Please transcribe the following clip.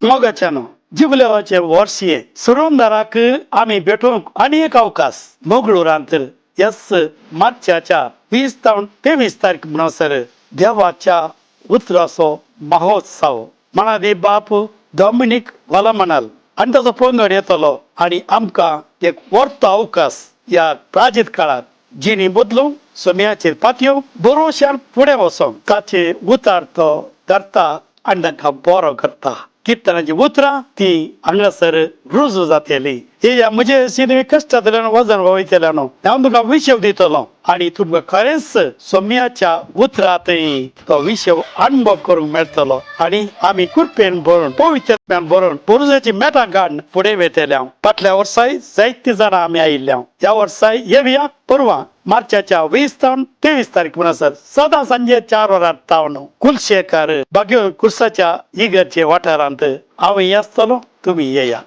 मोगाच्यानो जुबलेवाचें वर्स हें. सुरुंदराक आमी भेटोवंक आनी एक अवकाश मंगळुरांत एस मार्चाच्या 20 जावन 23 तारीख म्हणसर देवाच्या उतराचो महोत्सव. मणादी बाप डॉमिनीक वलमनल आनी ताचो पंगड येतलो आनी आमकां एक वर्तो अवकाश ह्या प्राजीत काळार जिणी बदलूंक, सोम्याचेर पातयो बरोशान फुडें वचोंक ताचे उतार तो धरता आनी तांकां बरो करता. किर्तनाची उतरां ती हांगासर रुजू जातली. येया म्हजे तुमी कश्टांतल्यान वजन वयतले न्हू, हांव तुमकां विशेव दितलो आनी तुमकां खरेंच सोम्याच्या उतरांतय तो विशेव अणभव करूंक मेळटलो आनी आमी कृपेन भरून, पवित्रत्म्यान भरून, पुरुषाची मेटां काडून फुडें वेतले. हांव फाटल्या वर्साय जायतीं जाणां आमी आयिल्ले. हांव ह्या वर्साय येवया परवा मार्चाच्या 20 जावन 23 तारीख म्हणसर सदां सांजे 4 वरां तावन कुलशेखर बाग्यो कुर्साच्या इगर्जे वाठारांत हांव आसतलो. तुमी येया.